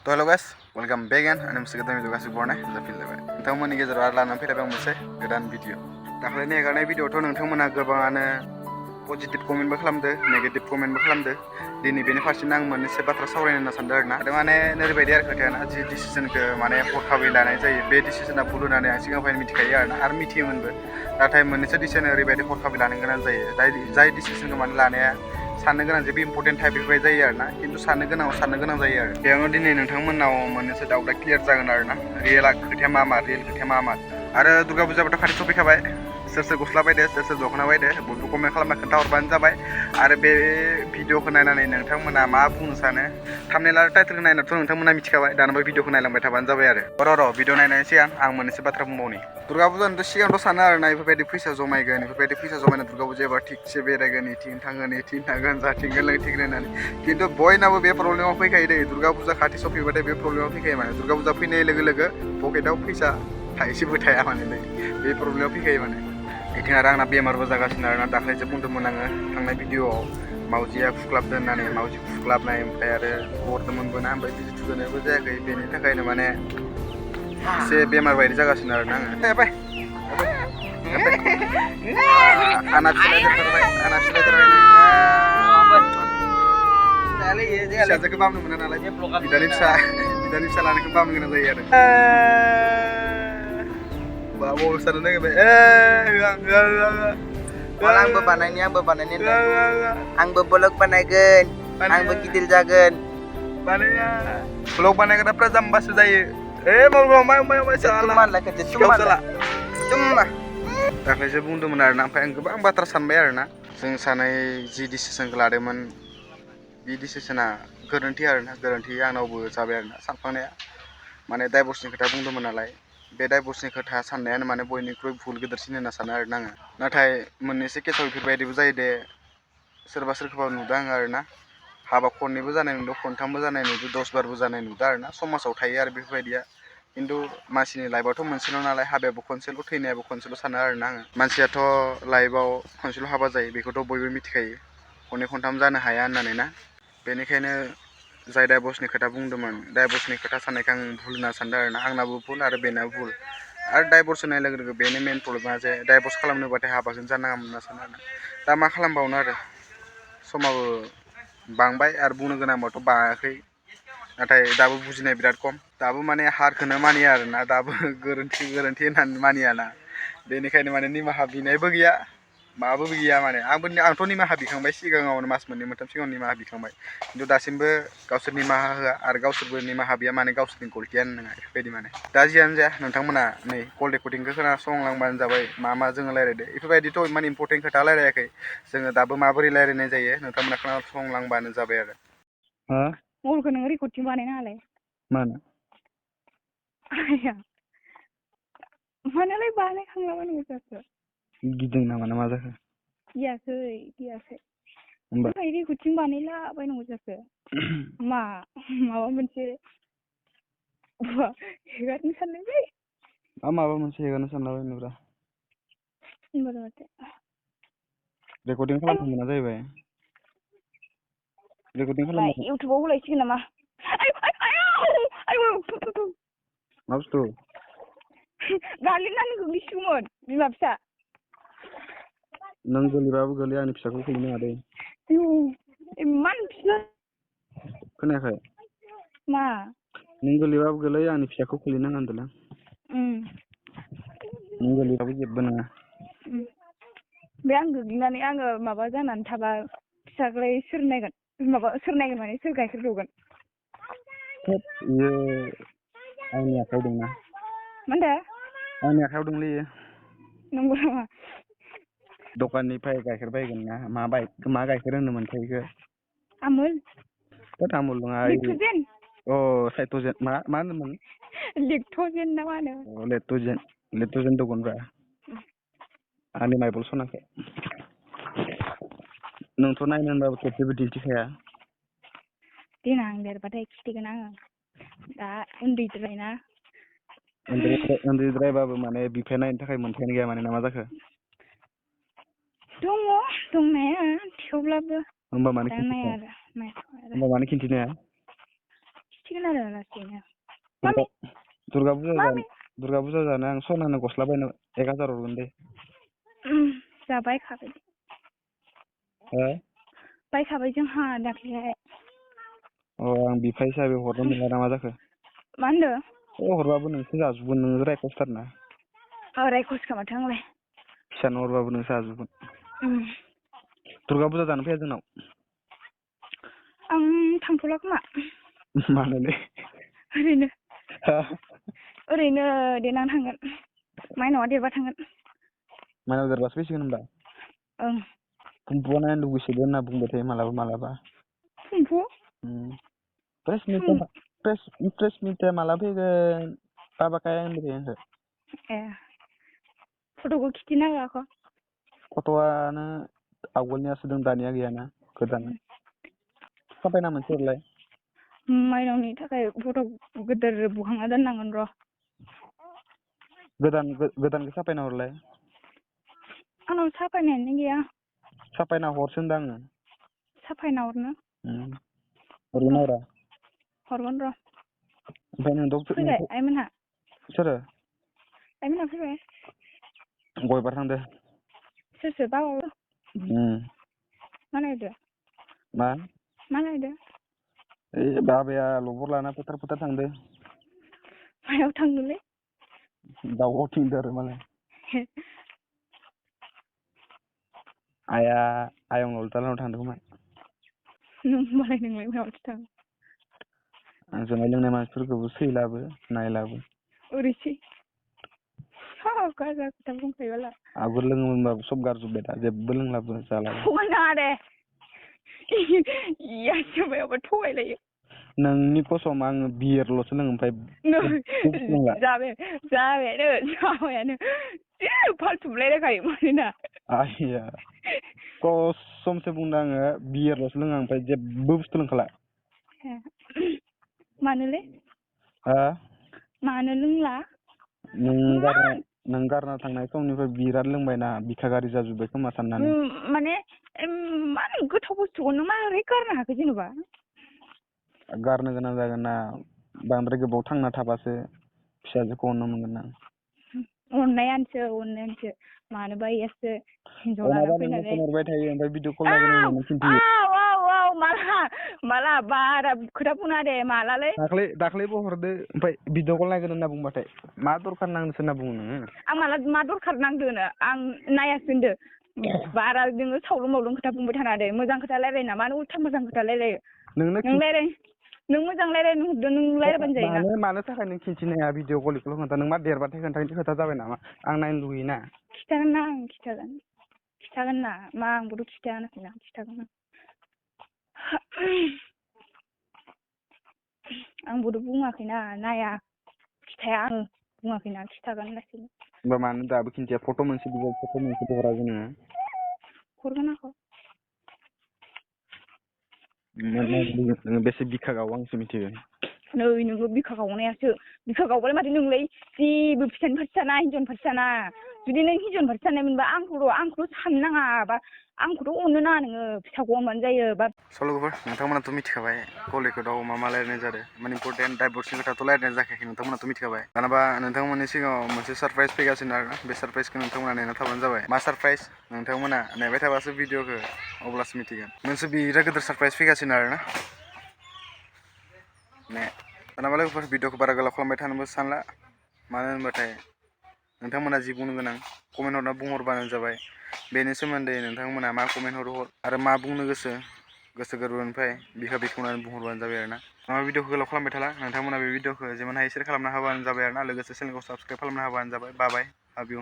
तो hello guys welcome back and आंनि मोनसे गोदान भिडिअ गासिबो बरनाय जाफिनलायबाय नोंथांमोननि गेजेराव आरो लानानै फैलायबाय आं मोनसे गोदान भिडिअ दाख्लैनि एगारनाय भिडिअआवथ' नोंथांमोना गोबाङानो पजिटिभ कमेन्टबो खालामदो नेगेटिभ कमेन्टबो खालामदो दिनै बेनि फारसेनो आं मोननैसो बाथ्रा सावरायनो होनना सानदों आरोना माने ओरैबायदि आरो खोथायाना जि डिसिजनखौ माने हरखाबै लानाय जायो बे डिसिजना भुल होननानै आं सिगांनिफ्रायनो मिथिखायो आरो मिथियोमोनबो नाथाय मोननैसो डिसिजन ओरैबायदि हरखाबै लानो गोनां जायो जाय डिसिजनखौ माने लानाया साननो गोनां जेबो इम्पर्टेन्ट टाइप बेफोरबायदि जायो आरोना खिन्थु साननो गोनां जायो आरो बेयावनो दिनै नोंथांमोननाव मोननैसो डाउटआ क्लियार जागोन आरोना रियेल खोथाया मा आरो दुर्गा फुजाबोथ' खाथि सफैखाबाय सोर सोर गस्ला बायदो सोर सोर दख'ना बायदो बयबो कमेन्ट खालामना खोन्थाहरबानो जाबाय आरो बे भिडिअखौ नायनानै नोंथांमोना मा बुंनो सानो थाम्बनेल आरो टाइटेलखौ नायनाथ' नोंथांमोना मिथिखाबाय दाना बे भिडिअखौ नायलांबाय थाबानो जाबाय आरो र' भिडिअ नायनायनि सिगां आं मोननैसो बाथ्रा बुंबावनि दुर्गा फुजानिथ' सिगांथ' सानो आरोना बेफोरबायदि फैसा जमायगोन बेफोरबायदि फैसा जमायना दुर्गा फुजा एबा थिगसे बेरायगोन इथिं थांगोन जाथिंगोन लोंथिंगोन होननानै खिन्थु बयनाबो बे प्रब्लेमाव फैखायो दै दुर्गा फुजा खाथि सफैबाथाय बे प्रब्लेमाव फैखायो माने दुर्गा फुजा फैनाय लोगो लोगो पकेटाव फैसा थाइसेबो थाया माने बे प्रब्लेमाव फैखायो माने इथिं आरो आंना बेमारबो जागासिनो आरोना दाख्लैसो बुंदोंमोन आङो थांनाय भिडिअआव मावजिया खुख्लाबदो होननानै मावजि खुख्लाबनाय ओमफ्राय आरो हरदोंमोनबो ना ओमफ्राय बिजि थुजानायबो जायाखै बेनि थाखायनो माने एसे बेमार बायदि जागासिनो आरोना आङो आना फिसालायथारबाय फिसाजोखौ बामनो मोना नालाय बिदानि फिसा लानायखौ बामनो गोनां जायो आरो बाबा सानो नागिरबाय आंबो बानायनि आंबो ब्लग बानायगोन आंबो गिदिर जागोन ब्लग बानायग्राफ्रा जाम्बासो जायो दाख्लैसो बुंदोंमोन आरोना ओमफ्राय आं गोबां बाथ्रा सानबाय आरोना जों सानै जि डिसिसनखौ लादोंमोन बे डिसिसना गोरोन्थि आंनावबो जाबाय आरोना सानफ्लांनाया माने डाइभर्सनि खोथा बुंदोंमोन नालाय बे डाइभर्सनि खोथा साननायानो माने बयनिख्रुइ भुल गेदेरसिन होनना सानो आरोना आङो नाथाय मोननैसो केसाव बेफोरबायदिबो जायो दे सोरखौबा नुदों आङो आरोना हाबा खननैबो जानाय नुदों खनथामबो जानाय नुदों 10 बारबो जानाय नुदों आरोना समाजाव थायो आरो बेफोरबायदिया खिन्थु मानसिनि लाइफआथ' मोनसेल' नालाय हाबायाबो खनसेल' थैनायाबो खनसेल' सानो आरोना आङो मानसियाथ' लाइफआव खनसेल' हाबा जायो बेखौथ' बयबो मिथिखायो खननै खनथाम जानो हाया होननानै ना बेनिखायनो जाय डाइभर्सनि खोथा बुंदोंमोन डाइभर्सनि खोथा साननायखौ आं भुल होनना सानदों आरोना आंनाबो भुल आरो बेनाबो भुल आरो डाइभर्स होनाय लोगो लोगो बेनो मेन प्रब्लेमा जे डाइभर्स खालामनोबाथाय हाबाजों जानाङामोन होनना सानो आरोना दा मा खालामबावनो आरो समाबो बांबाय आरो बुंनो गोनांबाथ' बाङाखै नाथाय दाबो बुजिनाय बिराद खम दाबो माने हारखौनो मानिया आरोना दाबो गोरोन्थि होननानै मानियाना बेनिखायनो माने निमाहा बिनायबो गैया माबो गैया माने आंथ' निमाहा बिखांबाय सिगाङावनो मास मोननै मोनथाम सिगाङाव निमाहा बिखांबाय खिन्थु दासिमबो गावसोर निमाहा होआ आरो गावसोरबो निमाहा बिया माने गावसोरनि गलतियानो नङा बेफोरबायदि माने दा जियानो जाया नोंथांमोना नै कल रेकर्डिंखौ खोनासंलांबानो जाबाय मा जोङो रायलायदो बेफोरबायदिथ' इमान इम्पर्टेन्ट खोथा रायलायाखै जोङो दाबो माबोरै रायलायनाय जायो नोंथांमोना खोनासंलांबानो जाबाय आरो मबाइलखौ नोङो रेकर्डिं बानायनाङालाय मानो आया मानोलाय बानायखांलाबायनांगौ जाखो गिदों नामा ना मा जाखो गियाखै ओमफ्राय रेकर्डिं बानायलाबायनांगौ जाखो माबा मोनसे हेगारनो सानदोंलै माबा मोनसे हेगारनो सानलाबायनोब्रा होनबालाय माथो रेकर्डिं खालामनो मोना जाहैबाय रेकर्डिं खालामनो इउटुबाव होलायसिगोन नामा मा बुस्थु गालिननानै गोग्लैसिगौमोन बिमा फिसा नों गोलैबाबो गोलैया आंनि फिसाखौ खोलैनो हादे इमान फिसा खोनायाखै मा नों गोलैबाबो गोलैया आंनि फिसाखौ खोलैनाङा होनदोंना नों गोलैबाबो जेबो नङा बे आं गोग्लैनानै आङो माबा जानानै थाबा फिसाखौलाय सोर नायगोन माने सोर गाइखेर दौगोन इयो आंनि आखायाव दंना मा होनदों आंनि आखायाव दंलै इयो नंगौ नामा दखाननिफ्राय गाइखेर बायगोन ना मा गाइखेर होनोमोनथाय इखो आमुल आमुल नङा लेक्ट'जेन साइट'जेन मा होनोमोन लेक्ट'जेन ना मा होनो लेक्ट'जेन दौगोनब्रा आंनि माइबल सनाखै नोंथ' नायनो होनबाबो खेबसेबो दिन्थिखाया देनां देरबाथाय खिथिगोन आङो दा उन्दैद्रायना उन्दैद्रायबाबो माने बिफाया नायनो थाखाय मोनथायानो गैया माने ना मा जाखो दङ दंनाया थेवब्लाबो होमबा मानो दा नाया आरो खिन्थिनो हाया खिथिगोन आरो लासैनो मामि दुर्गा फुजा मामि दुर्गा फुजा जानो आं सनानो गस्ला बायनो 1000 हरगोन दे जा बायखाबाय हो बायखाबाय जोंहा दाख्लैहाय आं बिफा हिसाबै हरनो मोनला ना मा जाखो मा होनदों हरबाबो नोंसो जाजोबगोन नोङो रायखसथारना रायखस खामाथो आंलाय फिसानो हरबाबो नोंसो जाजोबगोन दुर्गा फुजा जानो फैया जोंनाव आं थांथ'ला खोमा मानोलै ओरैनो देनां थांगोन माइनावा देरबा थांगोन माइनाव देरबासो फैसिगोन होनबा ओं फुम्फुआ नायनो लुगैसोदों होनना बुंबाय थायो मालाबा फुम्फु प्रेस मिटआ माला फैगोन बाबाखाय होनबाय थायो आंखो ए फट'खौ खिथिना हो आक' फट'आनो आवगोलनियासो दं दानिया गैयाना गोदान साफायना मोनसे हरलाय माइनावनि थाखाय फट' गोदोर बुखांना दोननांगोन र' गोदानखौ साफायना हरलाय आंनाव साफायनायानो गैया साफायना हरसो होनदों आङो साफायना हरनो हरगोन हरा हरगोन र' ओमफ्राय नोंथ' फैबाय आइमोनहा सोरो आइमोनहा फैबाय गयबार थांदो सोर बाबाबो मा नायदो मा नायदो ओइ बाबाया लबर लाना फोथार थांदो मायाव थांनोलै दाउ गावथिंदो आरो मालाय आइया आयं नलतानाव थांदों खोमा नोंलाय मायावथो थाङो जुमाय लोंनाय मानसिफोरखौबो सैलाबो नायलाबो ओरैसै गाजा खोथा बुंखायो बाला आगोल लोङोमोनबाबो सब गारजोब्बाय दा जेबो लोंलाबो जालाबो थगायनाङा दे जुमायावबा थगायलायो नोंनि कसम आङो बियरल'सो लोङो ओमफ्राय जाबायानो फालथुलाय रायखायो मानोना आइया कसमसो बुंदों आङो बियरल'सो लोङो ओमफ्राय जेबो बुस्थु लोंखाला मानोलै हा मानो लोंला नों गारना थांनाय समनिफ्राय बिराद लोंबायना बिखा गारि जाजोब्बाय खोमा साननानै माने मा गोथाव बुस्थुखौ नों मारै गारनो हाखो जेनेबा गारनो गोनां जागोन ना बांद्राय गोबाव थांना थाबासो फिसाजोखौ अननो मोनगोन ना अननायानोसो मानो बायोसो हिनजाव लाना अनाबा नोंनो फैनानै फन हरबाय थायो ओमफ्राय भिडिअ कल नायगोन होननानै खिन्थियो माला बारा खोथा बुंना दे मालालै दाख्लैबो हरदो ओमफ्राय भिडिअ कल नायगोन होनना बुंबाथाय मा दरखार नांदोंसो होनना बुङो नोङो आं माला मा दरखार नांदोनो आं नायासो होनदो बारा नोङो सावलुं मावलुं खोथा बुंबाय थाना दे मोजां खोथा रायलायना मानो उल्था मोजां खोथा रायलायो नों मोजां रायलायनो हरदो नों रायलायबानो जायोना मानो थाखाय नों खिन्थिनो हाया भिडिअ कलखौल' खोन्था नों मा देरबाथाय खोन्थानो खोथा जाबाय नामा आं नायनो लुगैयोना खिथागोन ना मा आंबोथ' खिथायाखैना खिथागोन आंबोथ' बुङाखैना नाया खिथाया आङो बुङाखैना खिथागोन लासैनो होमबा मानो दाबो खिन्थिया फट' मोनसे हरा जोङो हरगोन आंखौ नोङो बेसे बिखा गावो आंसो मिथिगो नै नोङो बिखा गावनायासो बिखा गावबालाय माथो नोंलाय जेबो फिसानि फारसे साना हिनजावनि फारसे साना जुदि नों हिनजावनि फारसे साननाय मोनबा आंखौल' साननो नाङा बा आंखौथ' अननो नाङा नोङो फिसाखौ अनबानो जायो बा सल'फोर नोंथांमोनाथ' मिथिखाबाय कलिकटआव मा रायलायनाय जादों माने इम्परटेन्ट डाइभर्सनि खोथाथ' रायलायनाय जाखायाखै नोंथांमोनाथ' मिथिखाबाय दानाबा नोंथांमोननि सिगाङाव मोनसे सारप्राइज फैगासिनो आरोना बे सारप्राइजखौ नोंथांमोना नेना थाबानो जाबाय मा सारप्राइज नोंथांमोना नेबाय थाबासो भिडिअखौ अब्लासो मिथिगोन मोनसे बिराद गिदिर सारप्राइज फैगासिनो आरोना दानाबा लोगोफोर भिडिअखौ बारा गोलाव खालामबाय थानोबो सानला मानो होनबाथाय नोंथांमोना जि बुंनो गोनां कमेन्ट हरना बुंहरबानो जाबाय बेनि सोमोन्दै नोंथांमोना मा कमेन्ट हरो आरो मा बुंनो गोसो गोरबोनिफ्राय बिखा बिखुंनानै बुंहरबानो जाबाय आरोना आं भिडिअखौ गोलाव खालामबाय थाला नोंथांमोना बे भिडिअखौ जेमान हायो शेयार खालामना होबानो जाबाय आरोना लोगोसे चेनेलखौ साबसक्राइब खालामना होबानो जाबाय बाय बाय लाभ इउ